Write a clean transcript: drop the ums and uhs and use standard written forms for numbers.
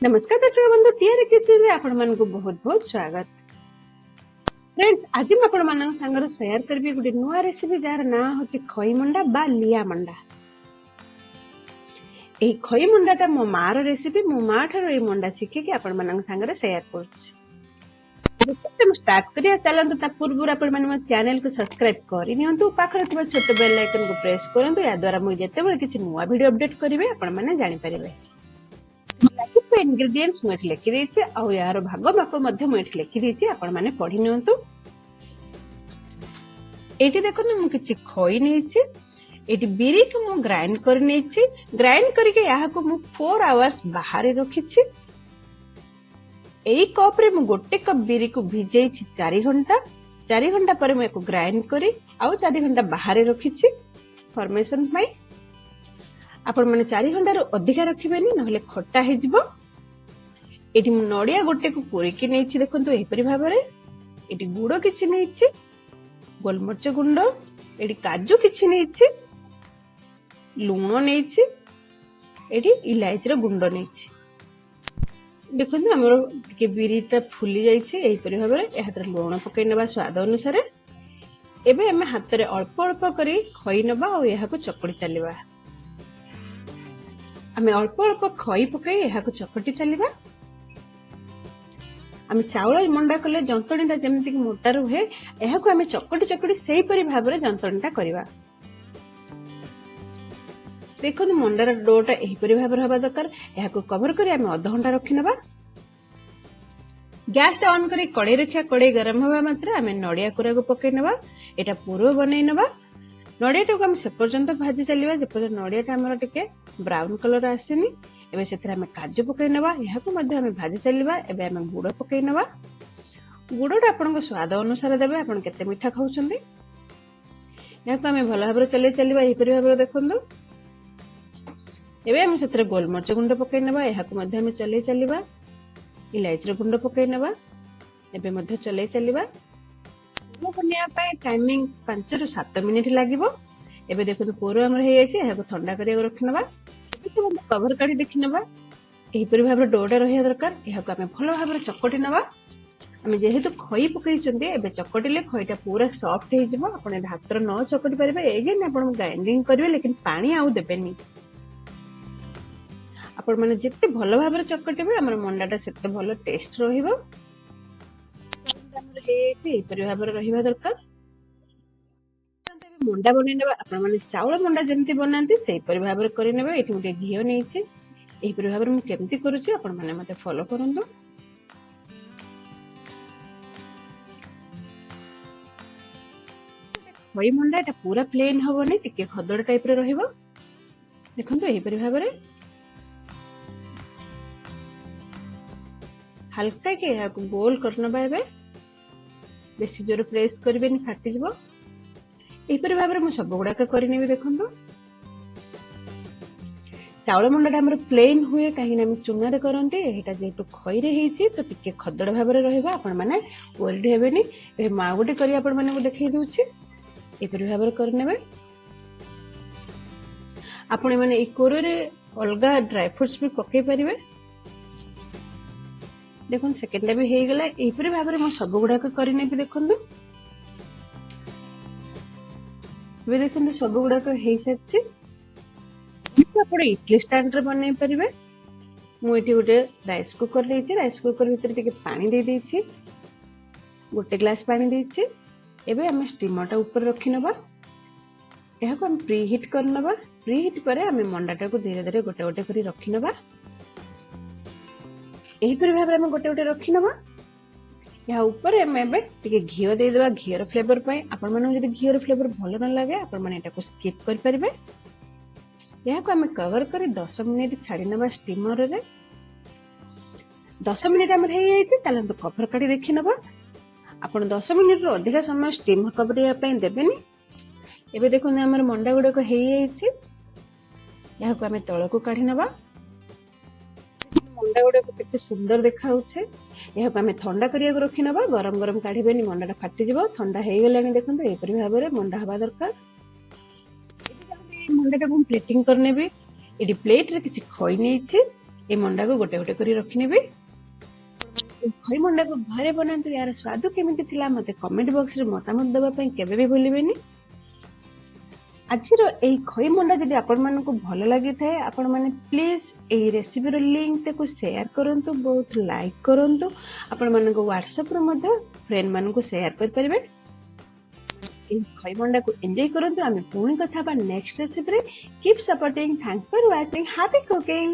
ନମସ୍କାର ଦର୍ଶକ ବନ୍ଧୁ, ଟିଆର କିଚେନରେ ଆପଣମାନଙ୍କୁ ବହୁତ ବହୁତ ସ୍ୱାଗତ। ଫ୍ରେଣ୍ଡସ୍, ଆଜି ମୁଁ ଆପଣମାନଙ୍କ ସାଙ୍ଗରେ ସେୟାର କରିବି ଗୋଟେ ନୂଆ ରେସିପି, ଯାହାର ନାଁ ହଉଛି ଖଇ ମଣ୍ଡା ବା ଲିଆ ମଣ୍ଡା। ଏହି ଖଇ ମଣ୍ଡାଟା ମୋ ମାର ରେସିପି। ମୋ ମା ଠାରୁ ଏଇ ମଣ୍ଡା ଶିଖିକି ଆପଣମାନଙ୍କ ସାଙ୍ଗରେ ସେୟାର କରୁଛି। ରେସିପି ଷ୍ଟାର୍ଟ କରିବା ଚାଲନ୍ତୁ। ତା ପୂର୍ବରୁ ଆପଣମାନେ ମୋ ଚ୍ୟାନେଲକୁ ସବସ୍କ୍ରାଇବ କରିନିଅନ୍ତୁ, ପାଖରେ ଥିବା ଛୋଟ ବେଲ୍ ଆଇକନକୁ ପ୍ରେସ୍ କରନ୍ତୁ। ଏହାଦ୍ୱାରା ମୁଁ ଯେତେବେଳେ କିଛି ନୂଆ ଭିଡ଼ିଓ ଅପଡେଟ୍ କରିବି, ଆପଣମାନେ ଜାଣିପାରିବେ। ଲାଗୁଥିବା ଇନଗ୍ରେଡିଏଣ୍ଟସ୍ ମୁଁ ଏଠି ଲେଖିଦେଇଛି ଆଉ ଏହାର ଭାଗ ମାପ ମଧ୍ୟ ମୁଁ ଏଠି ଲେଖିଦେଇଛି, ଆପଣମାନେ ପଢି ନିଅନ୍ତୁ। ଏଇଠି ଦେଖନ୍ତୁ, ମୁଁ କିଛି ଖଇ ନେଇଛି। ଏଇଠି ବିରିକୁ ମୁଁ ଗ୍ରାଇଣ୍ଡ କରି ନେଇଛି। ଗ୍ରାଇଣ୍ଡ କରିକି ଏହାକୁ ମୁଁ 4 ଆୱାର୍ସ ବାହାରେ ରଖିଛି। ଏଇ କପରେ ମୁଁ 1 କପ୍ ବିରିକୁ ଭିଜେଇଛି 4 ଘଣ୍ଟା। 4 ଘଣ୍ଟା ପରେ ମୁଁ ଏହାକୁ ଗ୍ରାଇଣ୍ଡ କରି ଆଉ 4 ଘଣ୍ଟା ବାହାରେ ରଖିଛି ଫର୍ମେସନ ପାଇଁ। ଆପଣମାନେ 4 ଘଣ୍ଟାରୁ ଅଧିକା ରଖିବେନି, ନହେଲେ ଖଟା ହେଇଯିବ। ଏଠି ମୁଁ ନଡିଆ ଗୋଟେକୁ କୋରିକି ନେଇଛି, ଦେଖନ୍ତୁ ଏହିପରି ଭାବରେ। ଏଠି ଗୁଡ କିଛି ନେଇଛି, ଗୋଲମରିଚ ଗୁଣ୍ଡ, ଏଠି କାଜୁ କିଛି ନେଇଛି, ଲୁଣ ନେଇଛି, ଏଠି ଇଲାଇଚିର ଗୁଣ୍ଡ ନେଇଛି। ଦେଖନ୍ତୁ, ଆମର ଟିକେ ବିରିଟା ଫୁଲି ଯାଇଛି ଏହିପରି ଭାବରେ। ଏହାଥିରେ ଲୁଣ ପକେଇ ନେବା ସ୍ୱାଦ ଅନୁସାରେ। ଏବେ ଆମେ ହାତରେ ଅଳ୍ପ ଅଳ୍ପ କରି ଖଇ ନେବା ଆଉ ଏହାକୁ ଚକଟି ଚାଲିବା। ଆମେ ଅଳ୍ପ ଅଳ୍ପ ଖଇ ପକାଇ ଏହାକୁ ଚକଟି ଚାଲିବା। ଆମେ ଚାଉଳ ମଣ୍ଡା କଲେ ଯନ୍ତଣୀଟା ଯେମିତିକି ମୋଟା ରୁହେ, ଏହାକୁ ଆମେ ଚକଟି ଚକଟି ସେହିପରି ଭାବରେ ଯନ୍ତଣୀଟା କରିବା। ଦେଖନ୍ତୁ, ମଣ୍ଡାର ଡୋଟା ଏହିପରି ଭାବରେ ହେବା ଦରକାର। ଏହାକୁ କଭର କରି ଆମେ ଅଧଘଣ୍ଟା ରଖିନେବା। ଗ୍ୟାସଟା ଅନ୍ କରି କଡ଼େଇ ରଖିବା। କଡ଼େଇ ଗରମ ହେବା ମାତ୍ରେ ଆମେ ନଡ଼ିଆ କୋରାକୁ ପକେଇ ନେବା। ଏଇଟା ପୁର ବନେଇ ନେବା। ନଡ଼ିଆଟାକୁ ଆମେ ସେ ପର୍ଯ୍ୟନ୍ତ ଭାଜି ଚାଲିବା, ଯେପର୍ଯ୍ୟନ୍ତ ନଡ଼ିଆଟା ଆମର ଟିକେ ବ୍ରାଉନ କଲର ଆସିନି। ଏବେ ସେଥିରେ ଆମେ କାଜୁ ପକେଇ ନେବା। ଏହାକୁ ମଧ୍ୟ ଆମେ ଭାଜି ଚାଲିବା। ଏବେ ଆମେ ଗୁଡ଼ ପକେଇ ନେବା। ଗୁଡ଼ଟା ଆପଣଙ୍କ ସ୍ୱାଦ ଅନୁସାରେ ଦେବେ, ଆପଣ କେତେ ମିଠା ଖାଉଛନ୍ତି। ଏହାକୁ ଆମେ ଭଲ ଭାବରେ ଚଲେଇ ଚାଲିବା ଏହିପରି ଭାବରେ। ଦେଖନ୍ତୁ, ଏବେ ଆମେ ସେଥିରେ ଗୋଲମରିଚ ଗୁଣ୍ଡ ପକେଇ ନେବା। ଏହାକୁ ମଧ୍ୟ ଆମେ ଚଲେଇ ଚାଲିବା। ଇଲାଇଚିର ଗୁଣ୍ଡ ପକେଇ ନେବା। ଏବେ ମଧ୍ୟ ଚଲେଇ ଚାଲିବା। ପୁର ବନେଇବା ପାଇଁ ଟାଇମିଂ 5ରୁ 7 ମିନିଟ୍ ଲାଗିବ। ଏବେ ଦେଖନ୍ତୁ, ପୁର ଆମର ହେଇଯାଇଛି। ଏହାକୁ ଥଣ୍ଡା କରିବାକୁ ରଖିନେବା। ଏବେ କଭର କାଢି ଦେଖିନେବା। ଏହିପରି ଭାବରେ ଡୋଟା ରହିବା ଦରକାର। ଏହାକୁ ଆମେ ଭଲ ଭାବରେ ଚକଟି ନେବା। ଆମେ ଯେହେତୁ ଖଇ ପକେଇଛନ୍ତି, ଏବେ ଚକଟିଲେ ଖଇଟା ପୁରା ସଫ୍ଟ ହେଇଯିବ। ଆପଣ ଏବେ ହାତରେ ନ ଚକଟି ପାରିବେ, ଏଗେନ୍ ଆପଣ ଗ୍ରାଇଣ୍ଡିଙ୍ଗ କରିବେ, ଲେକିନ ପାଣି ଆଉ ଦେବେନି। ଆପଣ ମାନେ ଯେତେ ଭଲ ଭାବରେ ଚକଟିବେ, ଆମର ମଣ୍ଡାଟା ସେତେ ଭଲ ଟେଷ୍ଟ ରହିବ। ଆମର ହେଇଯାଇଛି, ଏହିପରି ଭାବରେ ରହିବା ଦରକାର। ମଣ୍ଡା ବନେଇ ନେବା। ଆପଣ ମାନେ ଚାଉଳ ମଣ୍ଡା ଯେମିତି ବନାନ୍ତି, ସେଇପରି ଭାବରେ କରିନେବେ। ଏଇଠି ମୁଁ ଟିକେ ଘିଅ ନେଇଛି। ଏହିପରି ଭାବରେ ମୁଁ କେମିତି କରୁଛି, ଆପଣ ମାନେ ମତେ ଫଲୋ କରନ୍ତୁ। ଖଇ ମଣ୍ଡା ଏଟା ପୁରା ପ୍ଲେନ୍ ହବନି, ଟିକେ ଖଦଡ ଟାଇପର ରହିବ। ଦେଖନ୍ତୁ, ଏହିପରି ଭାବରେ ହାଲକା କି ଏହାକୁ ଗୋଲ କରିନେବା। ଏବେ ବେଶୀ ଜୋର ପ୍ରେସ୍ କରିବେନି, ଫାଟିଯିବ। ଏହିପରି ଭାବରେ ମୁଁ ସବୁ ଗୁଡାକ କରିନେବି। ଦେଖନ୍ତୁ, ଚାଉଳ ମଣ୍ଡାଟା ଆମର ପ୍ଲେନ୍ ହୁଏ, କାହିଁକିନା ଆମେ ଚୁନାରେ କରନ୍ତି। ଏଇଟା ଯେହେତୁ ଖଇରେ ହେଇଛି, ତ ଟିକେ ଖଦଡ ଭାବରେ ରହିବ। ଆପଣମାନେ ୱରିଡ୍ ହେବେନି। ଏବେ ମୁଁ ଆଉ ଗୋଟେ କରି ଆପଣମାନଙ୍କୁ ଦେଖେଇ ଦଉଛି। ଏପରି ଭାବରେ କରିନେବେ। ଆପଣ ମାନେ ଏଇ କୋରରେ ଅଲଗା ଡ୍ରାଇ ଫ୍ରୁଟ୍ସ ବି ପକେଇ ପାରିବେ। ଦେଖନ୍ତୁ, ସେକେଣ୍ଡଟା ବି ହେଇଗଲା। ଏହିପରି ଭାବରେ ମୁଁ ସବୁ ଗୁଡାକ କରିନେବି। ଦେଖନ୍ତୁ, ଏବେ ଦେଖନ୍ତୁ, ସବୁ ଗୁଡାକ ହେଇସାରିଛି। ଆପଣ ଇଡଲି ଷ୍ଟାଣ୍ଡରେ ବନେଇ ପାରିବେ। ମୁଁ ଏଠି ଗୋଟେ ରାଇସ୍ କୁକର ନେଇଛି। ରାଇସ୍ କୁକର ଭିତରେ ଟିକେ ପାଣି ଦେଇ ଦେଇଛି, 1 ଗ୍ଲାସ ପାଣି ଦେଇଛି। ଏବେ ଆମେ ଷ୍ଟିମରଟା ଉପରେ ରଖିନେବା। ଏହାକୁ ଆମେ ପ୍ରି ହିଟ୍ କରିନେବା। ପ୍ରି ହିଟ୍ ପରେ ଆମେ ମଣ୍ଡାଟାକୁ ଧୀରେ ଧୀରେ ଗୋଟେ ଗୋଟେ କରି ରଖିନେବା। ଏହିପରି ଭାବରେ ଆମେ ଗୋଟେ ଗୋଟେ ରଖିନେବା। ଏହା ଉପରେ ଆମେ ଏବେ ଟିକେ ଘିଅ ଦେଇଦେବା ଘିଅର ଫ୍ଲେଭର ପାଇଁ। ଆପଣମାନଙ୍କୁ ଯଦି ଘିଅର ଫ୍ଲେଭର ଭଲ ନ ଲାଗେ, ଆପଣମାନେ ଏଟାକୁ ସ୍କିପ୍ କରିପାରିବେ। ଏହାକୁ ଆମେ କଭର କରି 10 ମିନିଟ୍ ଛାଡ଼ି ନେବା ଷ୍ଟିମରରେ। 10 ମିନିଟ୍ ଆମର ହେଇଯାଇଛି। ଚାଲନ୍ତୁ କଭର କାଢି ଦେଖିନେବା। ଆପଣ 10 ମିନିଟରୁ ଅଧିକା ସମୟ ଷ୍ଟିମ୍ କରିବା ପାଇଁ ଦେବେନି। ଏବେ ଦେଖନ୍ତୁ, ଆମର ମଣ୍ଡା ଗୁଡାକ ହେଇଯାଇଛି। ଏହାକୁ ଆମେ ତଳକୁ କାଢି ନେବା। ମଣ୍ଡା ଗୁଡାକ କେତେ ସୁନ୍ଦର ଦେଖାଯାଉଛି। ଏହାକୁ ଆମେ ଥଣ୍ଡା କରିବାକୁ ରଖିନେବା। ଗରମ ଗରମ କାଢିବେନି, ମଣ୍ଡାଟା ଫାଟିଯିବ। ଥଣ୍ଡା ହେଇଗଲାଣି। ଦେଖନ୍ତୁ, ଏହିପରି ଭାବରେ ମଣ୍ଡା ହବା ଦରକାର। ମଣ୍ଡାଟାକୁ ମୁଁ ପ୍ଲେଟିଂ କରିନେବି। ଏଠି ପ୍ଲେଟରେ କିଛି ଖଇ ନେଇଛି। ଏ ମଣ୍ଡାକୁ ଗୋଟେ ଗୋଟେ କରି ରଖିନେବି। ଖଇ ମଣ୍ଡାକୁ ଘରେ ବନାନ୍ତୁ। ଏହାର ସ୍ୱାଦ କେମିତି ଥିଲା, ମୋତେ କମେଣ୍ଟ ବକ୍ସରେ ମତାମତ ଦେବା ପାଇଁ କେବେ ବି ଭୁଲିବେନି। ଆଜିର ଏଇ ଖଇ ମଣ୍ଡା ଯଦି ଆପଣମାନଙ୍କୁ ଭଲ ଲାଗିଥାଏ, ଆପଣମାନେ ପ୍ଲିଜ୍ ଏଇ ରେସିପିର ଲିଙ୍କଟାକୁ ସେୟାର କରନ୍ତୁ, ବହୁତ ଲାଇକ୍ କରନ୍ତୁ। ଆପଣମାନଙ୍କ ହ୍ୱାଟ୍ସଆପ୍ରେ ମଧ୍ୟ ଫ୍ରେଣ୍ଡମାନଙ୍କୁ ସେୟାର କରିପାରିବେ। ଏଇ ଖଇ ମଣ୍ଡାକୁ ଏନ୍ଜୟ କରନ୍ତୁ। ଆମେ ପୁଣି କଥା ହେବା next ରେସିପିରେ। Keep supporting. Thanks for watching. Happy cooking.